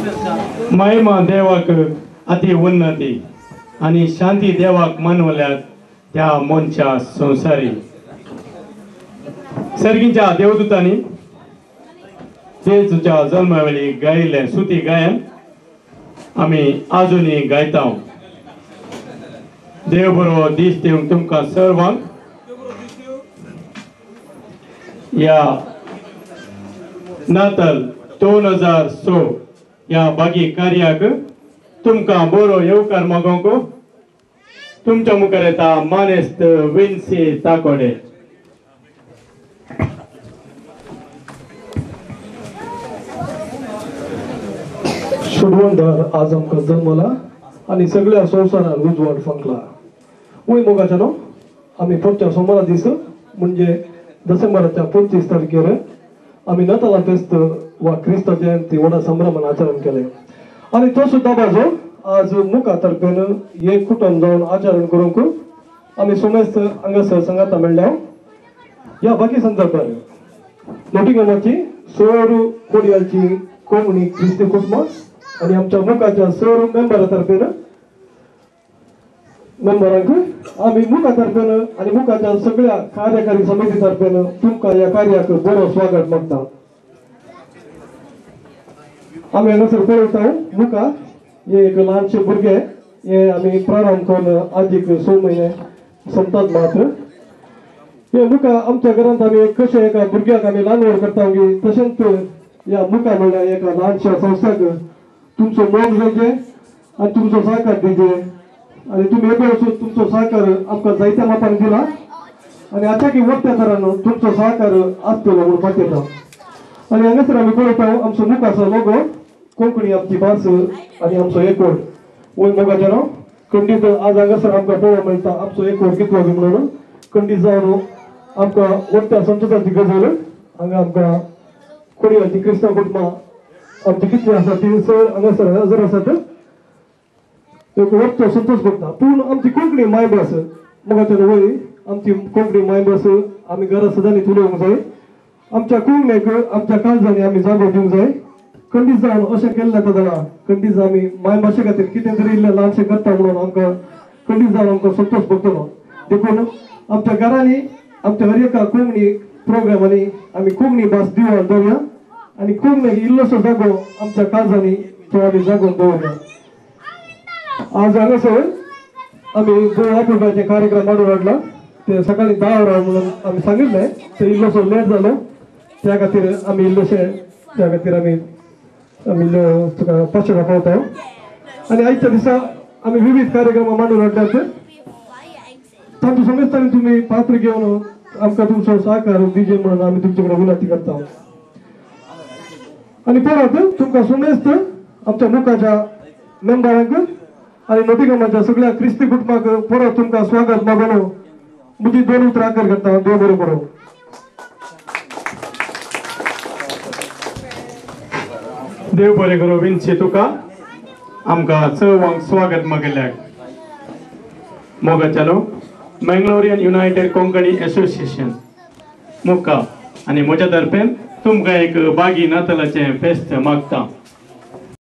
महिमा देवाक अति उन्नती आनी शांती देवाक मानवल्यात त्या मनशा संवसारी। सर्गींच्या देवदूतांनी जेजूच्या जल्मावेळी गायिल्लें सुती गायन आमी आजुनूय गायता। देव बरो दीस दिवंक तुमकां सर्वांक। ह्या नाताल 2006 ह्या बागी कार्याक तुमकां बरो येवकार मागोवंक तुमच्या मुखार येता मानेस्त विन्सी ताकोडे। शुभवंदर आज आमकां जल्मला आनी सगळ्या संवसारार उजवाड फांकला। वय मोगाच्या न्हू आमी पुढच्या सोमारा दीस म्हणजे डिसेंबराच्या 25 तारखेर आमी नातालां फेस्त वा क्रिस्त जयंती व्हडा संभ्रमान आचरण केलें आनी तो सुद्दां बाजू आज मुखा तर्फेन एक कुटुंब जावन आचरण करूंक आमी सोमेस्त हांगासर सांगाता मेळ्ळ्या। ह्या बाकी संदर्भार नोटिंगमाची सोर कोडियालची कोंकणी क्रिस्ती कुटुंबां आनी आमच्या मुखाच्या सर मेंबरा तर्फेन मेंबरांक आमी मुखा तर्फेन आनी मुखाच्या सगळ्या कार्यकारी समिती तर्फेन तुमकां ह्या कार्याक बरो स्वागत मागता। आमी हांगासर पळयता मुखा हे एक ल्हानशे भुरगे हे आमी प्रारंभ करून आजीक 6 म्हयने सोंपतात मात्र हे मुखा आमच्या घरांत आमी कशें एका भुरग्याक आमी ल्हान व्हड करता तशेंच ह्या मुखा म्हणल्यार एका ल्हानशा संस्थाक तुमचो मोग जायचे आनी तुमचो सहकार दिवचे आनी तुमी येदो वचून तुमचो सहकार आमकां जायत्या मापान दिला आनी आतां की वट्ट्या तरान तुमचो सहकार आसतलो म्हणून पातयेता। आनी हांगासर आमी पळयता आमचो मुखाचो लोगो कोंकणी आमची भास आनी आमचो एकवट। वय मोगाच्या न्हू खंडीत आज हांगासर आमकां पळोवंक मेळटा आमचो एकवट कितलो बी म्हणून खंडीत जावन आमकां वट्ट्या संतोशाची गजाल हांगा आमकां कोडयाची क्रिस्तांव कुटुंबां आमची कितली आसा ती सर हांगासर हजर आसात। एक वट्टो संतोश भोगता पूण आमची कोंकणी मायभास मोगाच्या वय आमची कोंकणी मायभास आमी घरा सदांनी उलोवंक जाय। आमच्या कोंकणीक आमच्या काळजांनी आमी जागो दिवंक जाय। खंडीत जावन अशें केल्लें आतां जाणा खंडीत आमी मायभाशे खातीर कितें तरी इल्लें ल्हानशें करता म्हणून आमकां खंडीत जावन आमकां संतोश भोगतलो। देखून आमच्या घरांनी आमच्या हर एका कोंकणी प्रोग्रामांनी आमी कोंकणी भास दिवन दवरया आनी कोंकणीक इल्लोसो जागो आमच्या काळजांनी तो आमी जागोवन दवरया। आज हांगासर आमी गोवा आपुलकायेचे कार्यक्रम मांडून हाडला ते सकाळी 10 वरां म्हणून आमी सांगिल्लें ते इल्लोसो लेट जालो त्या खातीर आमी इल्लोशे त्या खातीर आमी आमी तुका पाचशे पावता। आनी आयच्या दिसा आमी विविध कार्यक्रम मांडून हाडल्यात तातूंत समेस्तांनी तुमी पात्र घेवन आमकां तुमचो सहकार दिवचे म्हणून आमी तुमचे कडेन विनंती करता। आनी परत तुमकां समेस्त आमच्या मुखाच्या मेंबरांक आनी नोटिंगमाच्या सगळ्या क्रिस्ती कुटुंबाक परत तुमकां स्वागत मागून म्हजी 2 उतरां आकर करता। देव बरें करूं। देव बरें करूं विन्सी तुका आमकां सर्वांक स्वागत मागिल्ल्याक। मोगाच्या न्हू मंगलोरियन युनायटेड कोंकणी एसोसिएशन मुखा आनी म्हज्या तर्फेन तुमकां एक बागी नातालाचें फेस्त मागता।